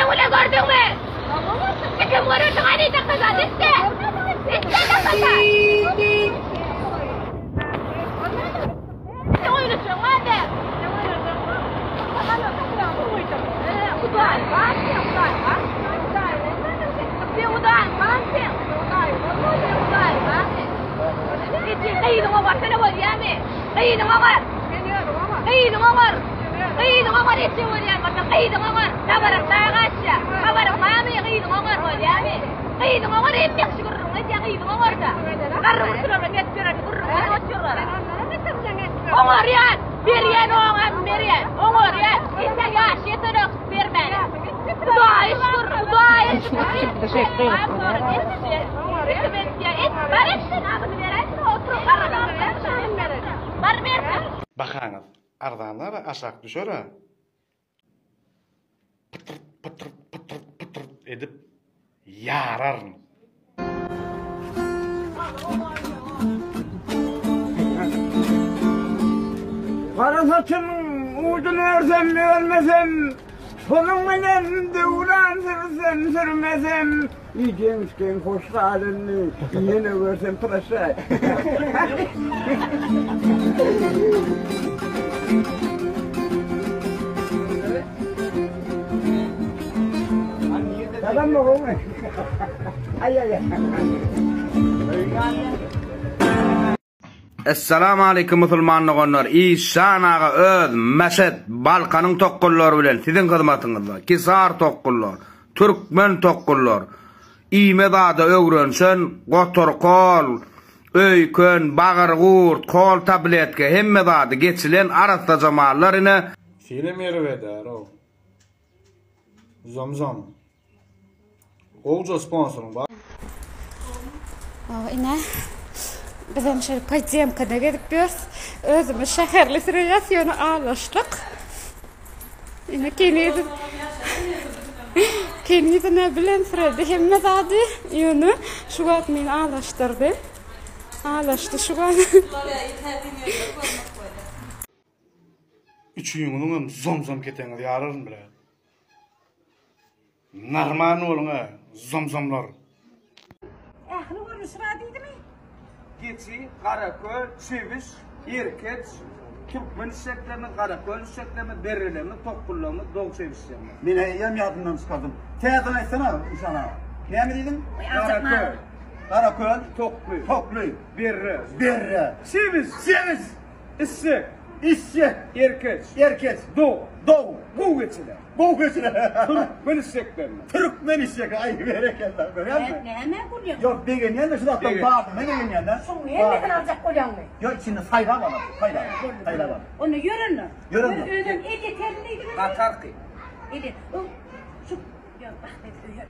Gözüň bilen gördüňmi? Kim görersiň hany dakazat etde. Etde dakazat. Oýnaşyň bar be. Hudaý bar sen, Hudaý bar. Hudaý bar sen. Hudaý bar sen. Gyzyňa barsana bolýamy? Gyzyňa bar. Gyzyňa bar. Gyzyňa bar etjek bolýan bolsa gyzyňa bar. Habaryň daga aşýa. Habaryň barmy gyzyňa bar bolýamy? Gyzyňa bar hem ýagşy gürrüň edýän gyzyňa barda. Garry gurtularga gelip ýören gürrüň edip otyrlar. Oňarýan, berýän oňam berýän. Oňarýan. Ýete ýaş ýetenok bermäne. Hudaýa şükür, Hudaýa şükür. Bahaňyz arzanlar aşak düşer-ä. Pytyrt pytyrt pytyrt pytyrt edip ýararyn. Gara saçymyň ujuny örsem örmesem, Şonuň bilen döwran sürsem sürmesem, Iýjeň-içjeň hoş gal indi, Ýene görsem proşaý. Salam gowymy? Aý aý. Essalamu aleýkum musulman doganlar Işan aga öz Meşet Balkanyň tokgullary bilen siziň hyzmatyňyzda Kisar tokgullar Türkmen tokgullar Iýme zada öwrenşen gotur kol öýken bagyr gurt kol tabletka hemme zady geçilen arassaja mallar ine Senem erbedärow. Zom zom. Gowja sponsoryň bar. Hawa ine bizem şeýle podzemkada gezip ýörüs. Özümiz şäherli süreýäs ýöne alaşdyk. Ine keniz Kenizine bilen süredi hemme zady ýöne şu wagt meni alaşdyrdy. Alaşdy şu wagt. Üçüňiziňem zom-zom ketegiňizi ýararyn bile. Narman boluň-a, zom-zomlar. Ähli görnüşi bar diýdimi? Geçi, garaköl, çebiş, erkeç, türkmen işeklerimiz, garaköl işeklerimiz, berrelerimiz, tokgullarymyz, dog çebişlerimiz. Men eýýäm ýadymdan çykardym. Täzeden aýtsana, Işan aga. Näme diýdiň? Garaköl. Garaköl. Tokly. Tokly. Berre. Berre. Çebiş. Çebiş. Işek. Işek. Erkeç. Erkeç. Dog. Dog. Gowy geçiler. Gowy geçiler. Türkmen işeklerine. Türkmen işeki. Aý berekella. Görýäňmi? Näme gülýäň? Ýok, begenýän-de şu zatdan badyna begenýän-de. Şoň hemmesini aljak bolýaňmy? Ýok, içinde saýlap alar. Saýlap. Saýlap alar. Onda ýör onda. Ýör onda. Özem elýeterli diýdiňizmi? Gatarky. Elýet. Şu ýok, bak, öýe.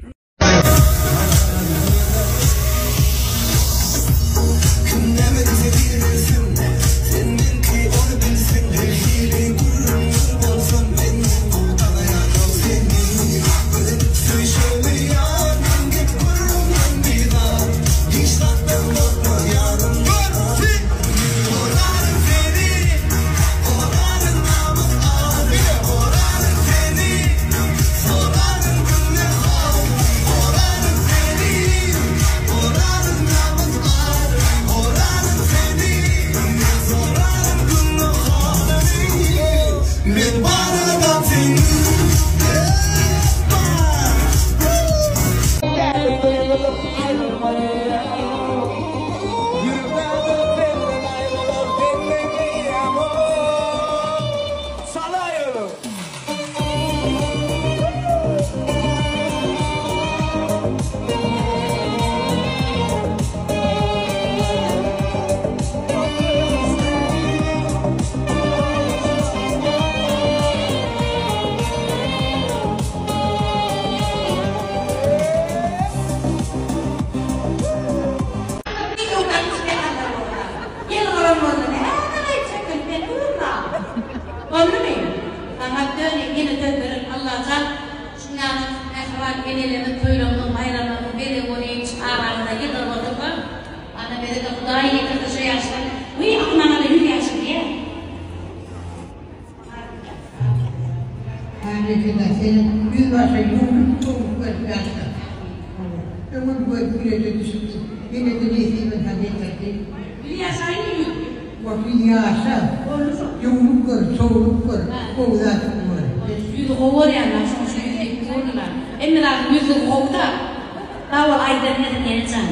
Boldumy? Saňa döni ýene söz berin Allajan şunýaly mähriban enelerimiz toýlarynyň baýramlarynyň bezegi bolýyn çagaňyza ýyldyz bolsunlar Ana bizede Hudaý ýetirdi şu ýaşdan Wiý aky maňada ýüz ýaşy diýýär. Häzirkide seniň ýüzbaşy ýüwrük. görüp ýaşa. Öňem görüp ýürege düşüpdi. Ýene-de nesibem saňa getirdi. Bil ýaşaýyn ýüz. Otur ýaşa. Ýuwunyp gör, sowunyp gör, gowy zat gör. Ýüzi gowy görýän-ä, şoň üçin ýüzi diýip durdylar. Hemme zadyň ýüzlügi gowy-da. Sag bol aýdan ýeriň enejan.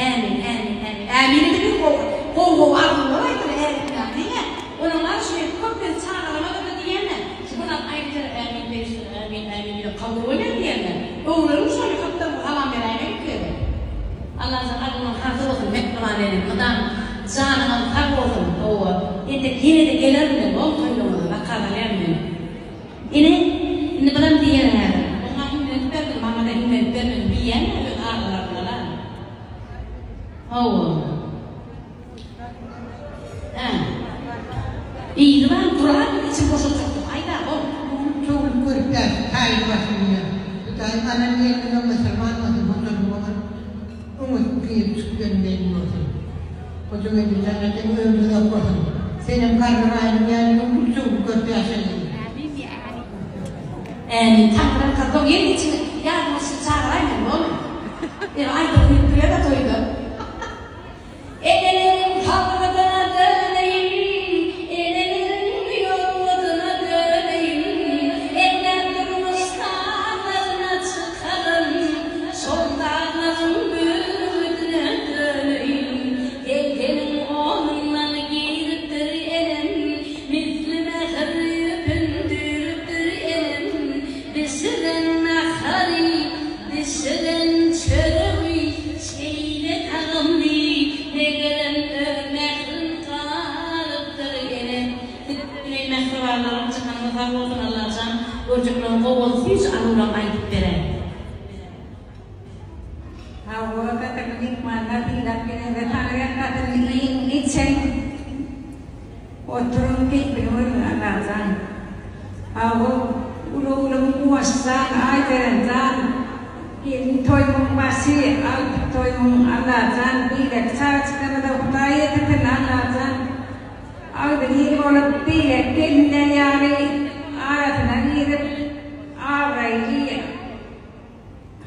Ämin, ämin, ämin. Ämin edip gowy, gowy arzuwlar aýdyl ämin diýme. Onuň bar şu köplenç çagalarymada diýýän-ä, şu bir zat aýtsalar ämin perişdeler ämin, ämin diýip kabul bolýar diýýänler. Öwreniň şony köpden salam beräýmeli iki gezek. Allajan arzuwyň hasyl bolsun mähriban enem mydam janyňyz sag bolsun hawa entek ýenede gelerin men oň toýlaryňyza zakaz alýan men ine indi biram diýer häzir oňa hiňlenip berdim maňada hiňlenip bermedin diýýänä öz aralarynda-la hawa. Hä. Yzy bar, durar, içini boşatjakdyr. Aýda, bol. Oňup çowlup görüp ýaş, taýly başy bilen. Hudaýyň alan gelniňem musulman bolsun, hojalygyňam oňat girip çykýan gelin bolsun. Goja gelin janajan ömri uzak bolsun. Senem garry gaýnyň ýaly ýuwlup çowlup görüp ýaşa gelin. Ämin. Taňrydan kalsoň ýene içiňi ýadyňa düşse çagyraý meni, bolmy? Ýöne aýdasym gelip durýa-da toýda. Eneleriň salgydyna döneýin, Eneleriň ýorgudyna döneýin, Elläp durmuş daglaryna çykaryn, Şol daglaryň bürgüdine döneýin. Segseniň onundan giripdir enem, Misli mähir ýüpün düýrüpdir enem, Bişiren nahary, bişiren çöregi Şeýle tagamly, megerem öz mährin galypdyr enem. Siziň mähribanlarym janyňyz sag bolsun Allajan görjekleriň gowy bolsun süýji arzuwlaryňy aýdyp beräý. Hawa gadyrly myhmanlar sylap geleniňize saglyk gadyrly iýiň içiň oturyň keýpini görüň Allajan Hawa uly oglum Guwançjan Aýjerenjan gelin toýumyň başy agtyk toýumyň Allajan beýleki çagajyklarymyza Hudaý ýetirsin Allajan agzybir bolup beýleki gelinler ýaly arasyna girip abraýly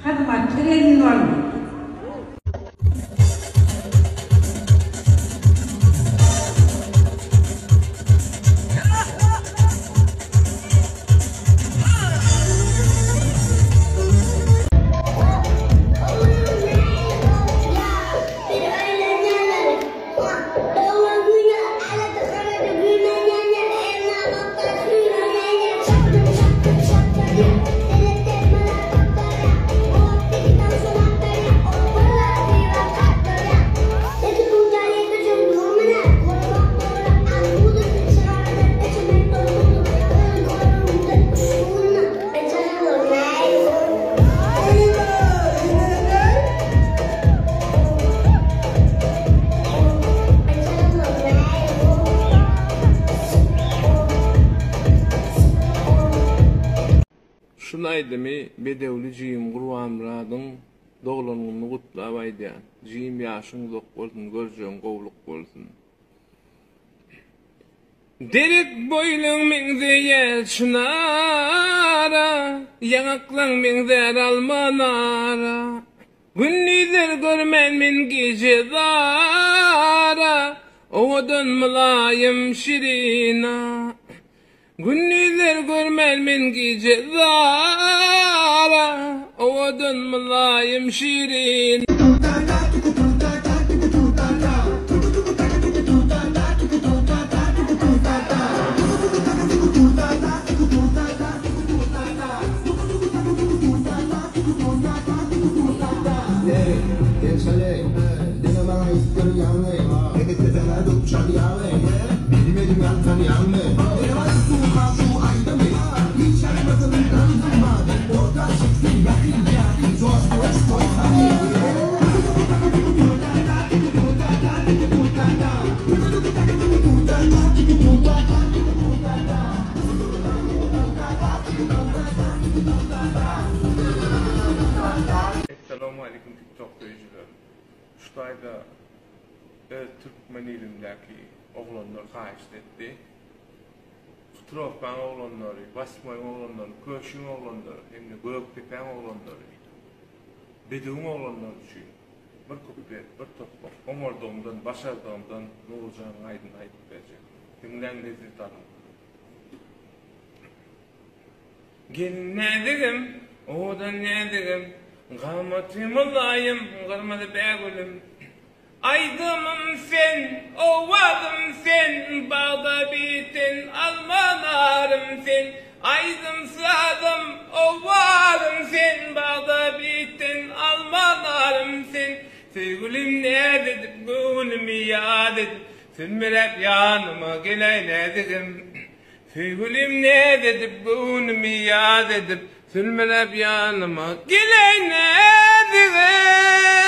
Hyzmatly gelin bol. Şul aýdymy bedewli jigim Gurbanmyradyň doglan gününi gutlap aýdýan. Jigim ýaşyň uzak bolsun, görjegiň gowluk bolsun. Derek boýlaň meňzeýär çynara, Ýaňaklaň meňzär alma nara. Gündizler görmän men gije zara, Owadan mylaýym şirina. Gündizler görmän men gije zara, Owadan mylaýym şirina. Essalawmaleýkum TikTok söýüjiler. Şu taýda öz türkmen ilimdäki oglanlar haýyşt etdi. Kuturowkaň oglanlary, Basmoýyň oglanlary, Köşüň oglanlary hem-de Gökdepäň oglanlary. Bedewiň oglanlary üçin bir kuplet, bir topbak oňardygymdan, başardygymdan Nurjanyň aýdymyny aýdyp berjek. Diňläň lezzet alyň. Gelin näzigim, owadan näzigim, Gamaty mylaýym, gyrmyzy bägülüm. Aýdymym sen, owazym sen, Bagda biten alma narym sen. Aýdym-sazym, owazym sen, Bagda biten alma narym sen. Söýgülim näz edip, göwnümi ýaz edip, Sülmüräp ýanyma geläý näzigim. Söýgülim näz edip, göwnümi ýaz edip, Sülmüräp ýanyma geläý näzigim.